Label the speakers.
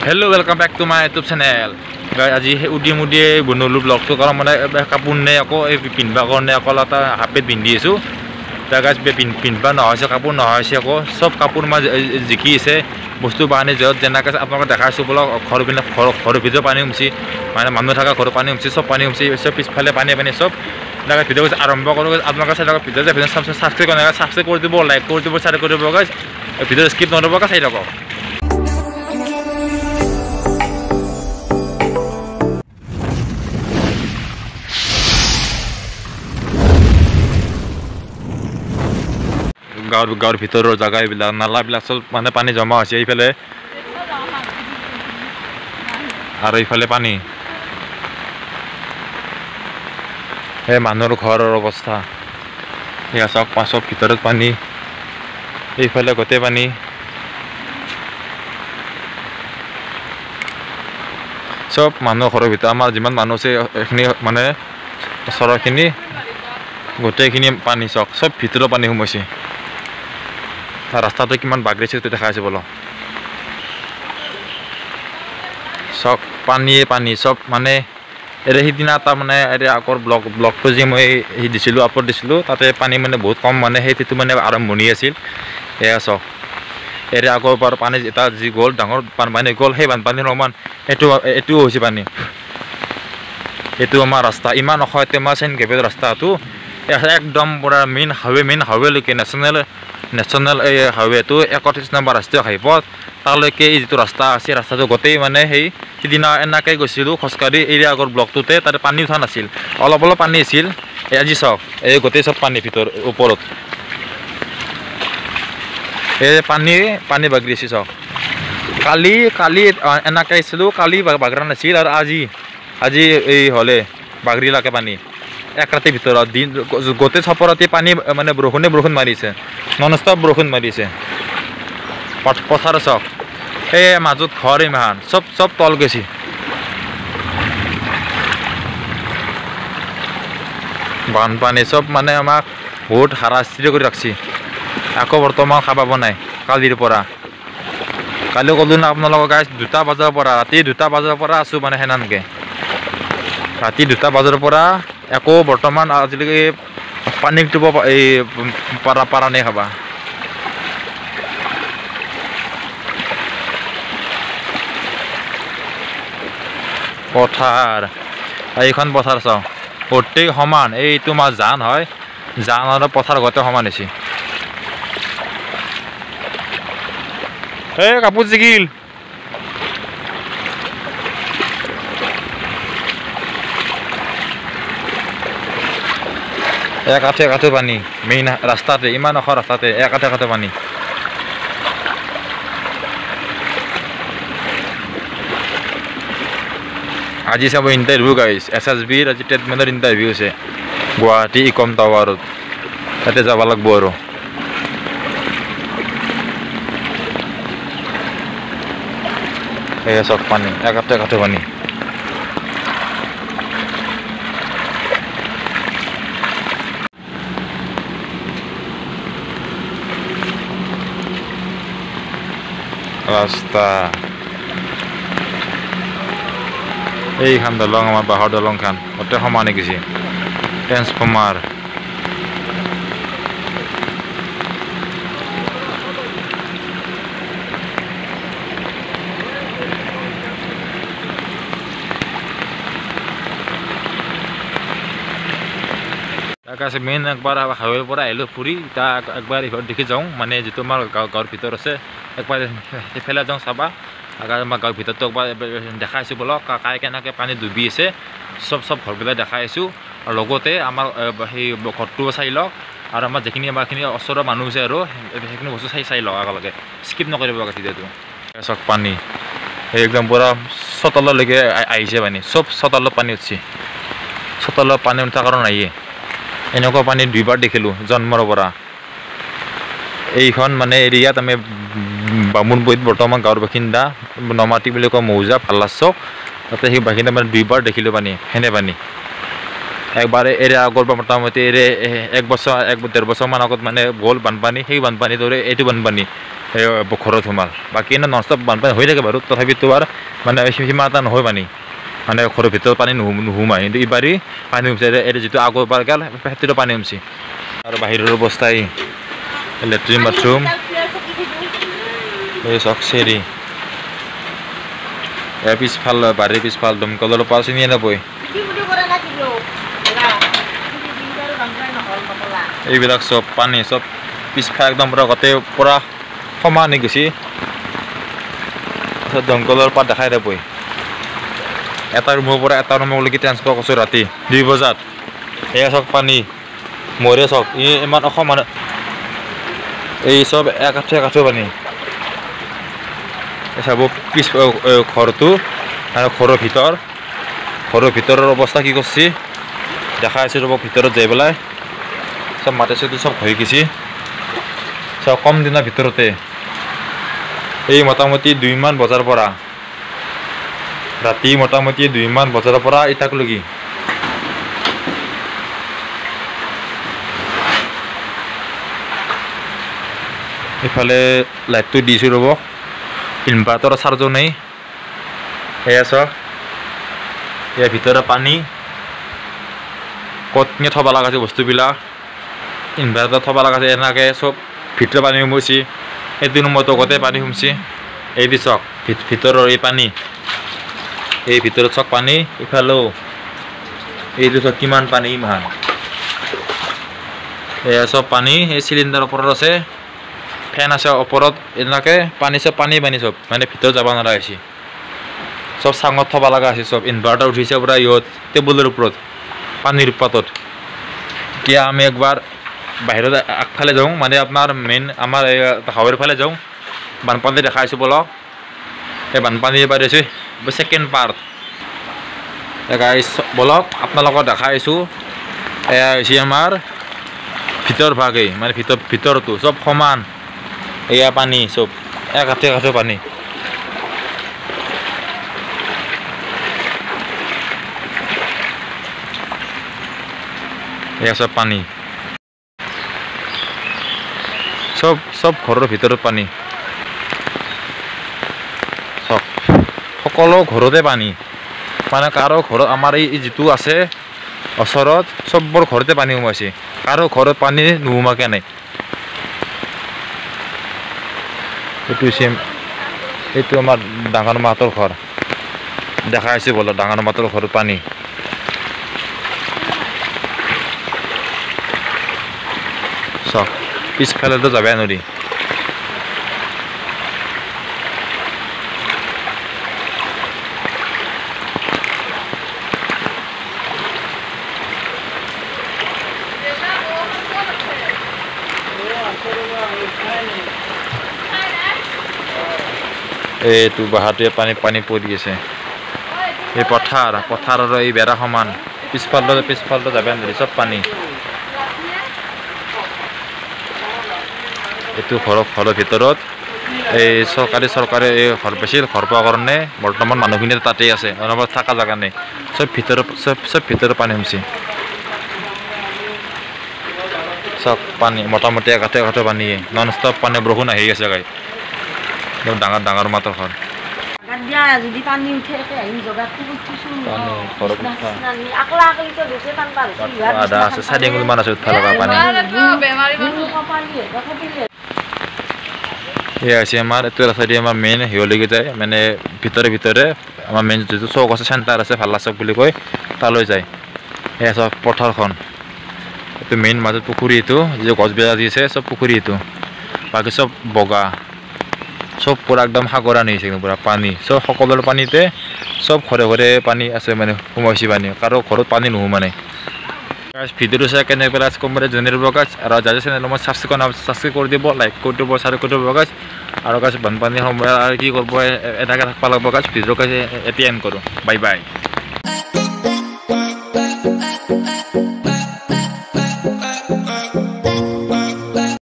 Speaker 1: Hello welcome back to my YouTube channel. আজি উদি মুদিয়ে বনালোঁ ব্লগটো, কাৰণ মানে কাপোৰ নাই আকৌ এই পিন্ধিবৰ কাৰণে অকল এটা হাফ পেণ্ট পিন্ধি আছোঁ। তাৰ গাছ পিন্ধিব নহৈছে, কাপোৰ নহৈছে আকৌ চব কাপোৰ মই জিকি আছে বস্তু বাহানি য'ত যেনেকৈ আপোনালোকে দেখাইছোঁ বোলক। ঘৰ পিনে ঘৰৰ ভিতৰত পানী সোমাইছে, মানে মানুহ থকা ঘৰৰ পানী সোমাইছে, চব পানী সোমাইছে, চব পিছফালে পানী পানী চব। এনেকৈ ভিডিঅ' আৰম্ভ কৰোঁ, আপোনালোকে চাই থাকক ভিডিঅ'। ভিডিঅ' ছাবস্ক্ৰাইব কৰা ছাবস্ক্ৰাইব কৰি দিব, লাইক কৰি দিব, শ্বেয়াৰ কৰি দিব গাইজ। ভিডিঅ' স্কিপ নকৰিব, চাই থাকক। গাঁৱৰ ভিতৰৰ জেগা এইবিলাক নালাবিলাক চব মানে পানী জমা হৈছে এইফালে আৰু এইফালে পানী। সেই মানুহৰ ঘৰৰ অৱস্থা এয়া চাওক, পাছত ভিতৰত পানী, এইফালে গোটেই পানী। চব মানুহৰ ঘৰৰ ভিতৰত আমাৰ যিমান মানুহ আছে এইখিনি মানে চৰখিনি গোটেইখিনি পানী চাওক, চব ভিতৰত পানী সোমাইছে। ৰাস্তাটো কিমান বাগৰিছে সেইটো দেখা আছে বোলো। চব পানীয়ে পানী চব মানে এৰে সিদিনা তাৰমানে এৰে আগৰ ব্লগটো যে মই সেই দিছিলোঁ, আপলোড দিছিলোঁ, তাতে পানী মানে বহুত কম, মানে সেইটো মানে আৰম্ভণি আছিল। এয়া চাওক, এৰে আগৰ পৰা পানী এটা যি গ'ল ডাঙৰ বানপানী গ'ল, সেই বানপানীৰ সমান এইটোও হৈছে পানী। এইটো আমাৰ ৰাস্তা ইমান ওখ, আমাৰ চেইন গেপেৰ ৰাস্তাটো একদম পূৰা মেইন হাইৱে, মেইন হাইৱেলৈকে নেশ্যনেল এই হাইৱেটো 31 নম্বৰ ৰাষ্ট্ৰীয় ঘাইপথ তালৈকে এই যিটো ৰাস্তা আছে, ৰাস্তাটো গোটেই মানে সেই সিদিনা এনেকৈ গৈছিলোঁ খোজকাঢ়ি এই আগৰ ব্লকটোতে, তাতে পানী উঠা নাছিল, অলপ অলপ পানী আছিল। এই আজি চাওক এই গোটেই চব পানী ভিতৰ ওপৰত এই পানী পানী বাগৰিছে চাওক। কালি কালি এনেকৈ আহিছিলোঁ, কালি বাগৰা নাছিল, আৰু আজি আজি এই হ'লে বাগৰিলাকে পানী এক ৰাতিৰ ভিতৰত দিন গোটেই চপৰাতি পানী মানে বৰষুণে বৰষুণ মাৰিছে, নন ষ্টপ বৰষুণ মাৰিছে। পথাৰ চাওক, এই মাজত ঘৰ ইমান চব চব তল গৈছে। বানপানী চব মানে আমাক বহুত হাৰাশাস্তি কৰি ৰাখছি। আকৌ বৰ্তমান খাব নাই কালিৰ পৰা। কালি ক'লো না আপোনালোকক গাইজ, 2টা বজাৰ পৰা ৰাতি 2টা বজাৰ পৰা আছোঁ মানে সেনানকে ৰাতি 2টা বজাৰ পৰা একো বৰ্তমান আজিলৈকে পানী দিব এই পাৰা নাই খাবা। পথাৰ এইখন পথাৰ চাওঁ গোটেই সমান, এইটো মাছ জান হয়, জান আৰু পথাৰ গোটেই সমান হৈছে। এই কাপোৰ জিকিল। এক আঠে এক আঠে পানী মেইন ৰাস্তাতে, ইমান ওখ ৰাস্তাতে এক আঠে এক আঠে পানী। আজি চাব ইণ্টাৰভিউ গাইজ, SSB ৰ আজি ট্ৰিটমেণ্টৰ ইণ্টাৰভিউ আছে গুৱাহাটী ইকম টাৱাৰত, তাতে যাব লাগিব আৰু। এয়া চব পানী, এক আঠে এক আঠে পানী। ৰাস্তা এইখন দলং, আমাৰ বাঁহৰ দলংখন গোটেই সমানে গৈছে। ট্ৰেন্সফৰ্মাৰ আছে মেইন। একবাৰ হাইৱেৰ পৰা আহিলোঁ ফুৰি, এতিয়া একবাৰ ইফালে দেখি যাওঁ, মানে যিটো আমাৰ গাঁৱৰ ভিতৰত আছে একবাৰ সেইফালে যাওঁ চাবা। আমাৰ গাঁৱৰ ভিতৰতো একবাৰ দেখাই আছোঁ বোলক, কাই কেনেকৈ পানী ডুবি আছে চব চব ঘৰবিলাক দেখাই আছোঁ। আৰু লগতে আমাৰ সেই ঘৰটোও চাই লওক, আৰু আমাৰ যিখিনি আমাৰখিনি ওচৰৰ মানুহ আছে আৰু সেইখিনি বস্তু চাই চাই লওক একেলগে, স্কিপ নকৰিব ভিডিঅ'টো। চাওক পানী এই একদম পূৰা চোতাললৈকে আহিছে পানী, চব চোতালত পানী উঠছে। চোতালত পানী উঠাৰ কাৰণ নাইয়ে, এনেকুৱা পানী দুইবাৰ দেখিলোঁ জন্মৰ পৰা। এইখন মানে এৰিয়াত আমি বামুণবৈত বৰ্তমান গাঁৱৰ বাসিন্দা, নমাটি বুলি কয় মৌজা ভাল্লাচক, তাতে সেই বাসিন্দা মানে দুইবাৰ দেখিলোঁ পানী, সেনে পানী। একবাৰ এৰে আগৰ পৰা মোটামুটি এৰে এক বছৰ এক ডেৰ বছৰমান আগত মানে গ'ল বানপানী, সেই বানপানীৰ দৰে এইটো বানপানী এই ঘৰত সোমাল। বাকী এনে নন ষ্টপ বানপানী হৈ থাকে বাৰু, তথাপিতো আৰু মানে সীমা এটা নহয় পানী, মানে ঘৰৰ ভিতৰত পানী নোসোমায়। কিন্তু এইবাৰী পানী সোমাইছে, এইটো যিটো আগৰবাৰ গ'ল সেইটোতো পানী সোমাইছে। আৰু বাহিৰৰ অৱস্থা এই লেট্ৰিন বাথৰুম, এই চক চেৰি, ইয়াৰ পিছফাল বাৰীৰ পিছফাল দমকলৰ পৰা চিনিয়ে নাপায়। এইবিলাক চব পানী চব পিছফাল একদম পূৰা গোটেই পূৰা সমান হৈ গৈছে। তাৰপিছত দমকলৰ পাত দেখাই নাপায়। এটা ৰুমৰ পৰা এটা ৰুমলৈকে ট্ৰেন্সফাৰ কৰিছোঁ ৰাতি 2 বজাত। এয়া চব পানী মৰে চব, ই ইমান অসমান, এই চব এক আঁঠু এক আঁঠু পানী। চাব পিছ ঘৰটো আৰু ঘৰৰ ভিতৰ, ঘৰৰ ভিতৰৰ অৱস্থা কি কৰিছে দেখা আছে ৰ'ব। ভিতৰত যাই পেলাই চব মাটি চাটি চব হৈ গৈছে চব কম দিনৰ ভিতৰতে। এই মোটামুটি 2 মান বজাৰ পৰা, ৰাতি মোটামুটি 2 মান বজাৰ পৰা ইটাকলৈকে। ইফালে লাইটটো দিছোঁ ৰ'ব, ইনভাৰ্টাৰ চাৰ্জো নাই। এয়া চাওক, ইয়াৰ ভিতৰত পানী ক'ত কিনে থ'ব লগা আছে বস্তুবিলাক, ইনভাৰ্টাৰ থ'ব লগা আছে, এনেকৈ চব ভিতৰত পানী সোমাইছে। সেইটো ৰুমতো গোটেই পানী সোমাইছে। এই দি চাওক ভিতৰৰ এই পানী, এই ভিতৰত চব পানী, ইফালেও এইটো চাওক কিমান পানী, ইমান এয়া চব পানী। এই চিলিণ্ডাৰ ওপৰত আছে, ফেন আছে ওপৰত, এনেকৈ পানী চব পানী পানী চব, মানে ভিতৰত যাব নোৱাৰা হৈছে। চব চাঙত থ'ব লগা হৈছে, চব ইনভাৰ্টাৰ উঠিছে পূৰা ইহঁত টেবুলৰ ওপৰত পানীৰ পাতত। এতিয়া আমি একবাৰ বাহিৰত আগফালে যাওঁ, মানে আপোনাৰ মেইন আমাৰ এই হাৱেৰ ফালে যাওঁ। বানপানী দেখা আছোঁ বলক, এই বানপানী এবাৰ হৈছে ছেকেণ্ড পাৰ্ট। বলক আপোনালোকক দেখাই আছোঁ। এয়া হৈছে আমাৰ ভিতৰ ভাগেই, মানে ভিতৰটো চব সমান। এয়া পানী চব এক আঁঠু এক আঁঠু পানী। এয়া চব পানী, চব চব ঘৰৰ ভিতৰত পানী, চব সকলো ঘৰতে পানী। মানে কাৰো ঘৰত আমাৰ এই যিটো আছে ওচৰত চববোৰ ঘৰতে পানী সোমাইছে, কাৰো ঘৰত পানী নোসোমাকে নাই। এইটো হৈছে এইটো আমাৰ ডাঙৰ মাহঁতৰ ঘৰ, দেখা আছে বোলো ডাঙৰ মাহঁতৰ ঘৰত পানী। চাওক পিছফালেতো যাবই নোৱাৰি। এইটো বাঁহটোৱে পানী পানী পৰি আছে। এই পথাৰ, পথাৰৰ এই বেৰা সমান, পিছফালটো পিছফালটো যাবই নোৱাৰি, চব পানী। এইটো ঘৰৰ ভিতৰত এই চৰকাৰে এই ঘৰ পাইছিল, ঘৰ পোৱাৰ কাৰণে বৰ্তমান মানুহখিনি তাতেই আছে, অনবৰত থকা জেগা নাই, চব ভিতৰত চব ভিতৰত পানী সোমাইছে। চব পানী মোটামুটি এক আঁঠু এক আঁঠু পানীয়ে, নন ষ্টপ পানী, বৰষুণ আহি আছে গাই। ডাঙৰ ডাঙৰ মাতৰ ঘৰ। আধা আছে, 4 আঙুলমান আছে উঠা লগা পানী। এয়া হৈছে আমাৰ এইটো ৰাস্তাদি আমাৰ মেইন হিৰলৈকে যায়, মানে ভিতৰে ভিতৰে আমাৰ মেইন যিটো চৌক আছে, চেণ্টাৰ আছে, ভাল্লা চক বুলি কয়, তালৈ যায়। এয়া চব পথাৰখন, এইটো মেইন মাজত পুখুৰী, এইটো যিটো গছবিলাক দিছে চব পুখুৰী, এইটো বাকী চব বগা, চব পূৰা একদম সাগৰ আনি হৈছে পূৰা পানী, চব সকলোৰে পানীতে চব ঘৰে ঘৰে পানী আছে, মানে সোমাইছে পানী, কাৰো ঘৰত পানী নোসোমানে। ভিডিঅ'টো চাই কেনে পেলাই কমেণ্ট জনাই দিব গাইছ, আৰু যাতে চেনেল মই ছাবস্ক্ৰাইব কৰি দিব, লাইক কৰি দিব, শ্বেয়াৰ কৰি দিব গাইছ। আৰু গাইছ বানপানীৰ সময়ত আৰু কি কৰিব, এনেকৈ থাকিব লাগিব গাইছ। ভিডিঅ' গাইছ এতিয়া এণ্ড কৰোঁ, বাই বাই।